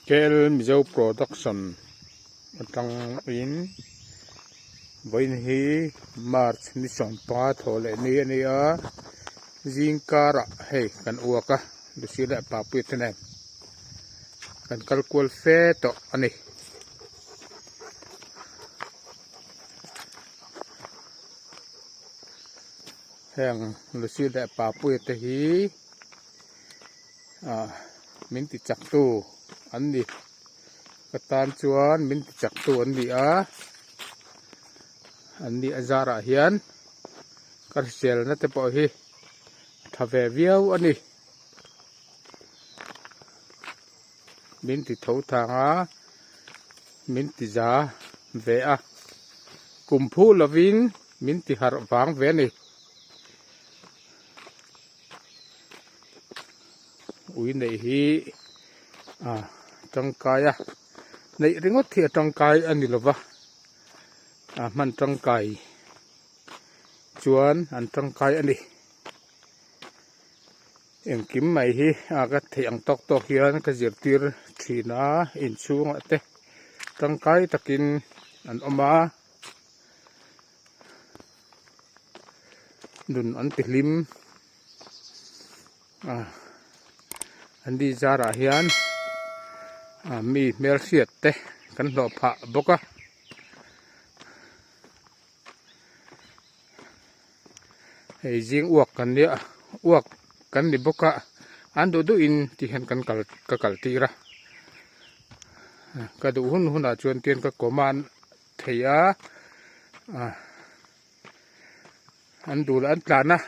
KL Mizo Production atang in vawiin hi March ni sawmpa thaw leh ni a ni a zing karah hei kan uak a Lucy leh Papuia te nen kan kal kual fe tawh a ni. Heng Lucy leh Papuia te hi ah min ti chak tu an ni ka tan chuan min ti chak tu an ni a an ni a zarah hian ka hriselna te pawh hi a tha ve viau a ni min ti tho thang a min ti za ve a kum phu lovin min ti harh vang ve a ni. Ui neih hi a tangkai a neih ringawt hi a tangkai a ni lova a hman tangkai chuan an tangkai a ni engkim mai hi a ka theih ang tawk tawk hian ka zirtir thin a inchhungah te tangkai takin an awm a. Nun an ti hlim a an ni zarah hian ah mi hmelhriat te kan hlawh phah bawk a. Hei zing uak kan nia uak kan ni bawk a an duh duh in ti hian kan kal ka kal tir a ka duh hun hunah chuan tian ka command thei a ah an duh leh an tlan a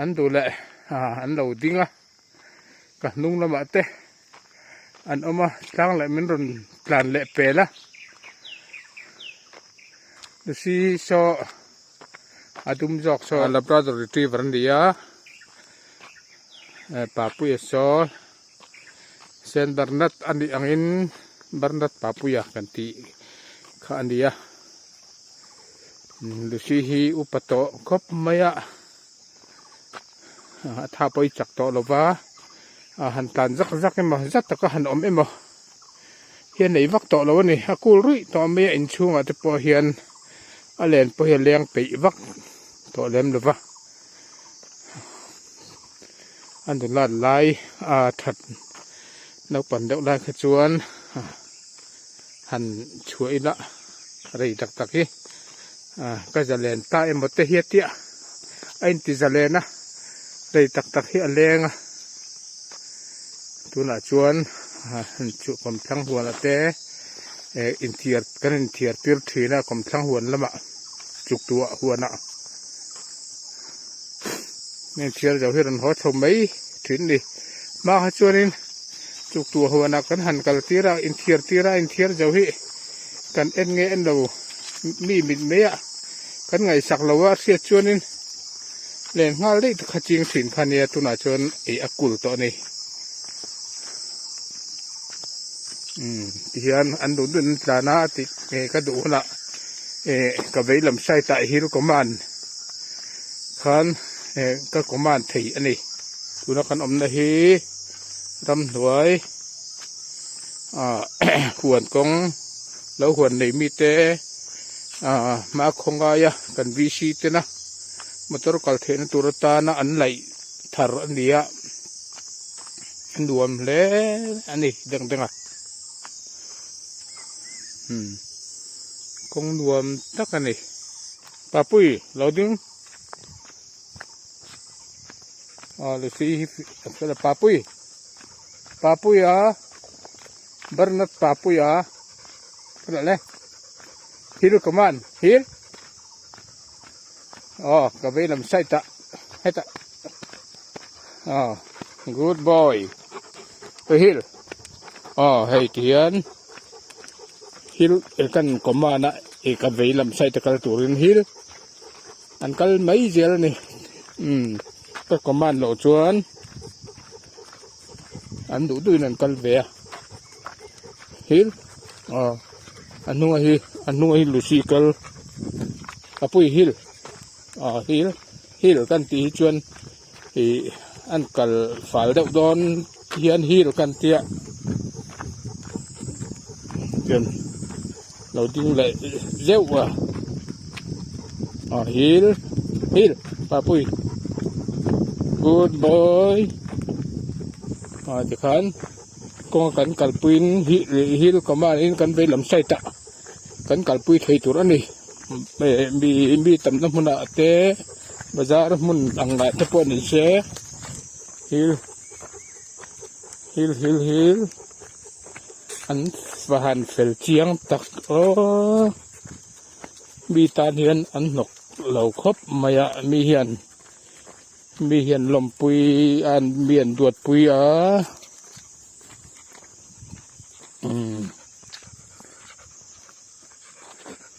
an duh leh ah an lo ding a ka hnung lamah te an awm a tlang leh min rawn tlan leh pel a lucy saw a dum zawk saw labrador retriever a ni a eh papuia saw Saint Bernard a nih angin Bernard Papuia kan tih kha a ni a Lucy hi upa tawh khawp mai a a tha pawh i chak tawh lova a han tlan zak zak emaw zat taka han awm emaw hian nei vak tawh lo a ni a kul ruih tawh mai a inchhungah te pawh hian a len pawh hi a leng peih vak tawh lem lova. A nulat lai a that naupang deuh lai kha chuan han chhuah ila rei tak tak hi ka zalen ta emaw te hi a tia a inti zalen a rei tak tak hi a leng a tunah chuan han chhuah kawmthlang huanah te eh inthiar kan inthiar tir thin a kawmthlang huan lamah chuk tuah huanah. Heng thial zo hi rawn haw chho mai thin a ni. Hma kha chuanin chuk tur huanah kan han kal tir a, inthiar tir a, inthiar zo hi kan en nge en lo mi mit mai a, kan ngaihsak lo a hriat chuanin len nghal daih te kha ching thin kha nia tunah chuan ei a kul tawh a ni. Umm tihian an duh duh in an tlan a tih nge ka duh hunah eh ka vei lam side ah hill command khan eh ka command thei a ni tuna kan awmna hi ramhnuai ah huan kawng lo huan nei mite ah hma khawngaia kan VC tena motor kal theihna tur atana an laih thar a ni a. A nuam hle a ni deng deng a umm kawng nuam tak a ni papui lo ding aw lucy hi a fel a papui papuia bernard papuia ka le thil command hil aw ka vei lam side ah hetah. Ah good boy hei hill aw hei ti hian hill kan command a ih ka vei lam side a kal turin hill an kal mai zel a ni umm ka command loh chuan an duh duhin an kal ve a hill aw a hnunga hi a hnunga hi lucy kal a pui hill aw hill. Hill kan tih hi chuan ih an kal fal deuh dawn hian hill kan tia. Tian lo ding leh zeuh a ah hil hil papui good boy ah tikhan kawnga kan kalpuiin hil command in kan vei lam side ah kan kalpui thei tur a ni mi mi tamna hmunah te bazar hmun ang lah te pawh ni se hil hil hil hil. An va han fel chiang tak aw mi tan hian an hnawk lo khawp mai a mi hian mi hian lawmpui a mi an duatpui a umm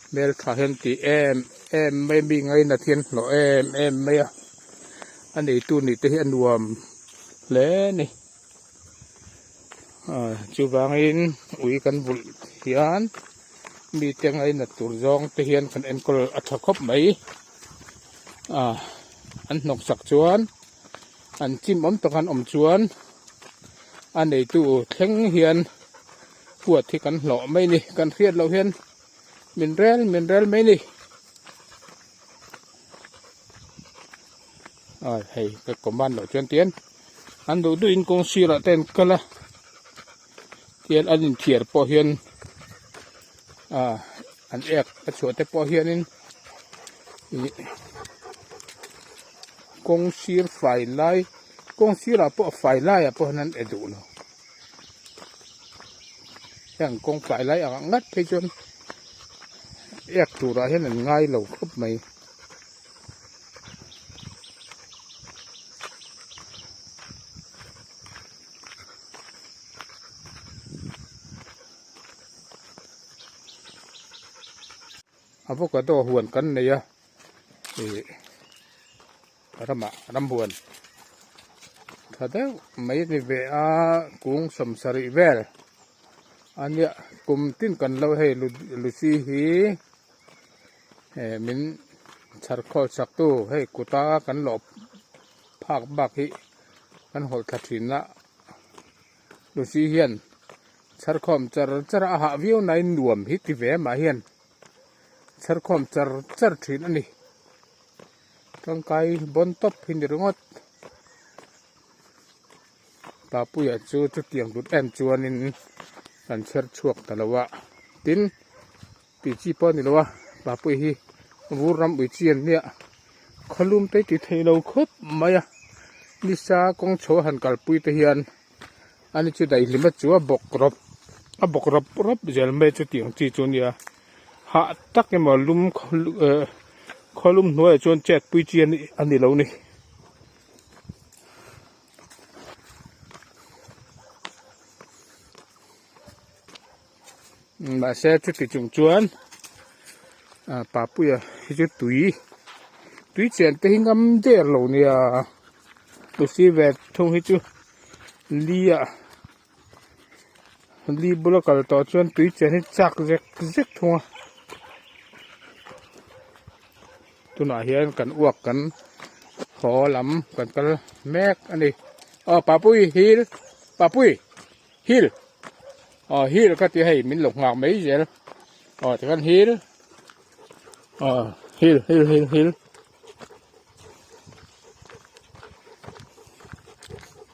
hmeltha hian tih em em mai mi ngainat hian hlawh em em mai a a neitu nih te hi a nuam hle a ni. Chuvangin ui kan vulh hian mite ngainat tur zawng te hian kan enkawl a tha khawp mai an hnawk sak chuan an chim awm tak an awm chuan a neitu thleng hian huat hi kan hlawh mai a ni kan hriat loh hian min rel min rel mai a ni. Hei ka command loh chuan tian an duh duh in kawng sirah te an kal a tian an inthiar pawh hian ah an ek a chhuah te pawh hianin ih kawng sir fai lai kawng sirah pawh a fai laiah pawh hian an e duh lo heng kawng fai lai ang ngat phei chuan ek turah hian an ngai lo khawp mai. Avocado huan kan nei a ih ramah ramhuan tha deuh mai a ni ve a kung sawmsarih vel a nia kum tin kan lo hei luchi hi. Eh min chhar khawl chak tu hei kuta kan lawh phak bak hi kan hawlh thla thin a Lucy hian chhar khawm char char a hah viau nain nuam hi ti ve mah hian chhar khawm char char thin a ni tangkai bawn tawp hi ni ringawt Papuia chu chutiang tut em chuanin kan chher chhuak ta lo a tin. Tih chi pawh a ni lo a Papui hi vur ram ui chi an nia khawlum te ti thei lo khawp mai a nisa kawng chho a han kalpui te hian ani chu daihlim a chu a bawk rawp a bawk rawp rawp zel mai chu tih ang chi chu a nia hah tak emaw lum eh khawlum hnuaiah chuan chet pui chi a ni lo a ni. Mahse chuti chung chuan ah papuia hi chu tui tui chen te hi ngam der lo nia lucy ve thung hi chu li ah li bula kal tawh chuan tui chen hi chak zek zek thung a tunah hian kan uak kan haw lam kan kal mek a ni aw papui hil papui. Hil aw hil ka ti hei min lo nghak mai zel aw tikhan hil aw hil hil hil hil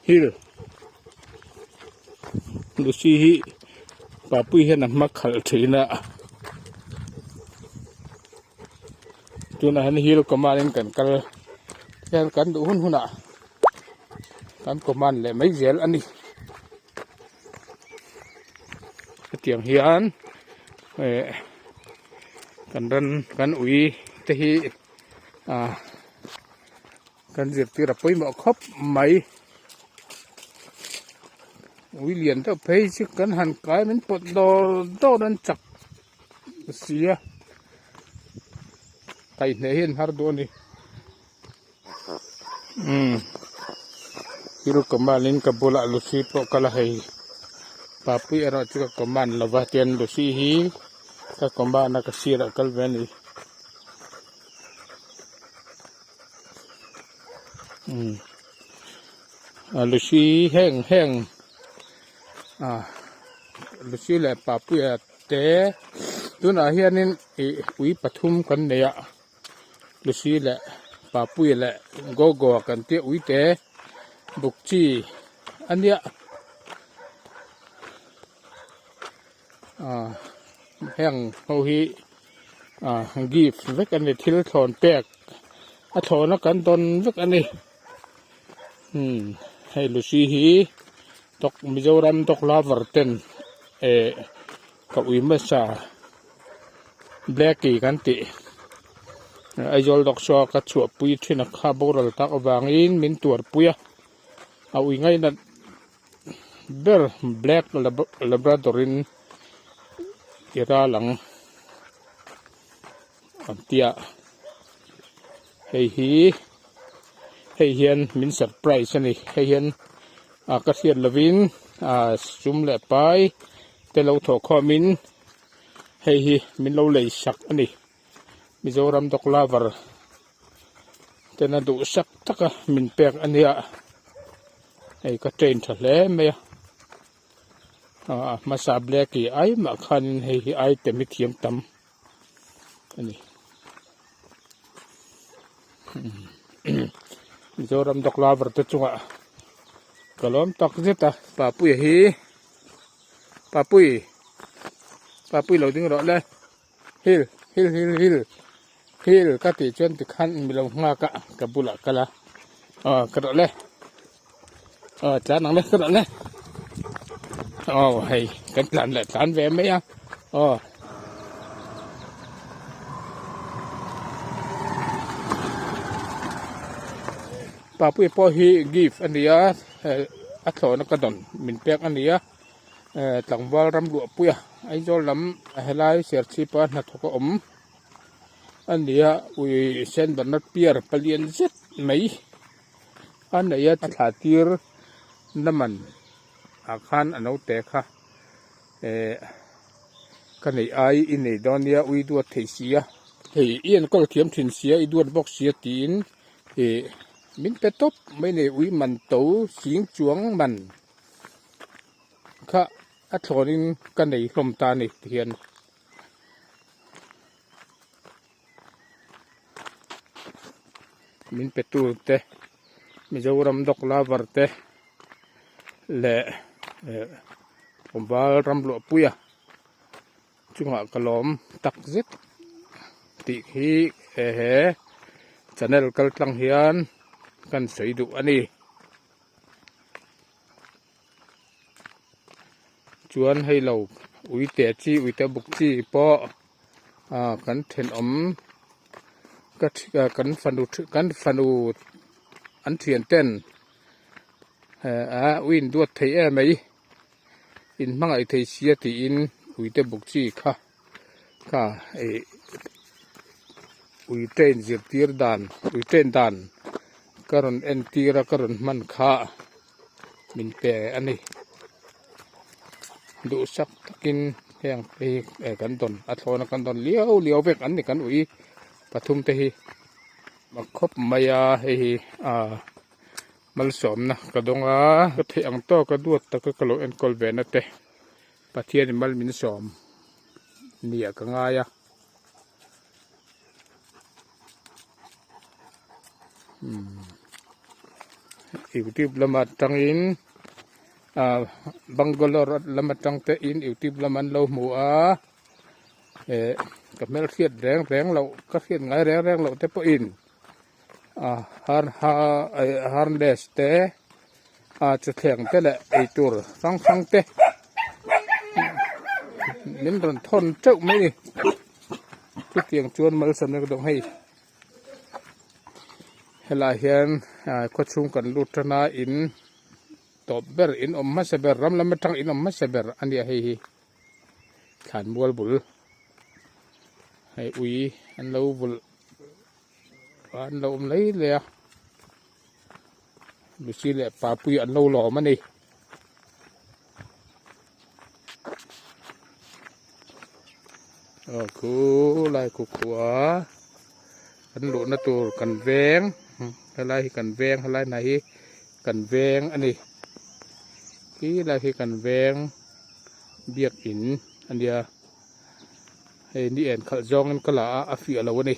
hil Lucy hi papui hian a hma khalh thin a tunah hian hil command in kan kal hian kan duh hun hunah. Kan command leh mai zel a ni. Hetiang hian eh kan ran kan ui te hi ah kan zirtir a pawimawh khawp mai. Ui lian deuh phei chu kan han kai min pawt dawr dawr an chak si a kaihhneh hi an har duh a ni. Umm thil command in ka bulah Lucy pawh ka la hei Papui erawh chu ka command lo va tian Lucy hi ka command a ka sirah kal ve a ni umm a Lucy heng heng ah Lucy leh Papuia. te tunah hianin ih ui pathum kan nei a Lucy leh Papuia leh Gogo a kan tih ui te buk chi a nia ah heng ho hi ah gift vek a ni thil thlawn pek a thlawna kan dawn vek a ni umm hei Lucy hi dog Mizoram dog lover ten eh ka ui hmasa Blackie kan tih Aizawl dog show a ka chhuahpui thin a kha boral tak avangin min tuarpui a a ui ngainat ber black labrador in i ral ang an tia hei hi hei hian min surprise a ni hei hian ah ka hriat lovin ah sum leh pai te lo thawh khawm in hei hi min lo lei sak a ni Mizoram dog lover tena duhsak taka min pek a nia hei ka train tha hle mai a ah hmasa black tih ai mah khanin hei hi item hi thiam tam a ni Mizoram dog lover te chungah ka lawm tak zet a Papuia hi Papui Papui lo ding rawh le. Hil hil hil hil hil ka tih chuan tikhan mi lo nghak a ka bulah kal a aw ka rawh le aw tlan ang le ka rawh le aw hei kan tlan leh tlan ve mai a aw. Papuia pawh hi gift a ni a a thlawhna ka dawn min pek a ni a. Eh tlangval ram luah pui a Aizawl lam helai serchhip a hnathawk a awm a ni a ui Saint Bernard pier palian zet mai a nei a a thla tir na man ah khan a naute kha eh ka neih ai i nei dawn nia ui duat thei si a hei i enkawl thiam thin sia i duat bawk sia tiin ih min pe tawp mai nei ui man to sing chuang man. Kha a thlawnin ka nei hlawm ta a ni tihian min pe tu te Mizoram dog lover te leh eh tlangval ram luahpuia chungah ka lawm tak zet tih hi he channel kal tlang hian kan sawi duh a ni. Chuan hei lo uite chi uite buk chi pawh ah kan thenawm ka kan fanu kan fanu an thian ten ah ui in duat thei em mai in hmangaih thei sia tiin uite buk chi kha kha ih ui train zirtir dan ui train dan ka rawn entir a ka rawn hman kha min pe a ni duhsak takin heng te hi eh kan dawn a thlawna kan dawn liau liau vek an ni kan ui pathum te hi a khawp mai a hei hi ah malsawmna ka dawng a ka theih ang tawk a duat taka ka lo enkawl ve na te. Pathianin mal min sawm nia ka ngai a umm youtube lamah tangin ah bangalore lam atang te in youtube lam an lo hmu a eh ka hmelhriat reng reng loh ka hriat ngai reng reng loh te pawhin ah harness te. ah chawthleng te leh eitur hrang hrang te min rawn thawn teuh mai a ni chutiang chuan malsawmna ka dawng hei helaiah hian ah khawchhung kan lut tan a in tawp ber in awm hmasa ber ram lam atang in awm hmasa ber a nia hei hi thlan mual bul hei ui an lo vulh an lo awm lai lai a. Lucy leh Papui an lo lawm a ni. Aw khu lai khu khua kan luhna tur kan veng helai hi kan veng helai hna hi kan veng a ni. Khi lai hi kan veng biakin a nia. Hei ni en khalh zawngin ka la a, a fiah lo a ni.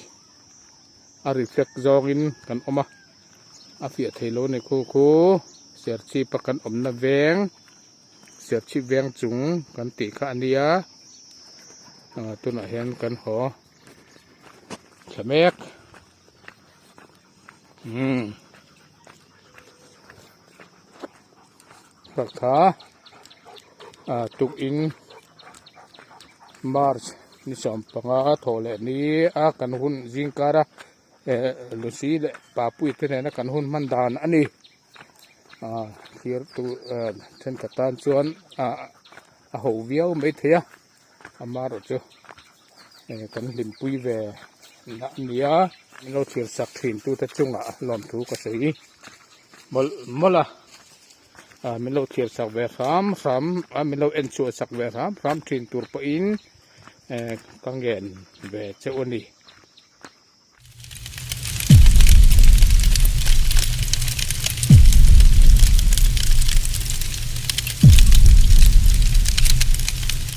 A reflect zawngin kan awm a, a fiah thei lo a ni. Khu khu Serchhip a kan awmna veng, Serchhip veng chung kan tih kha a nia. Tunah hian kan haw thla mek. Umm Pakha ah tukin March ni 15 thawh leh ni a kan hun zingkar a eh Lucy leh Papui te nena kan hun hman dan a ni ah thlir tu eh thenkhat tan chuan ah a ho viau maithei a. Amaherawhchu eh kan hlimpui ve lah a nia min lo thlir sak thin tute chungah lawmthu ka sawi mawlh mawlh a ah min lo thlir sak ve hram hram a min lo en chhuah sak ve hram hram thin tur pawhin eh ka ngen ve cheuh a ni.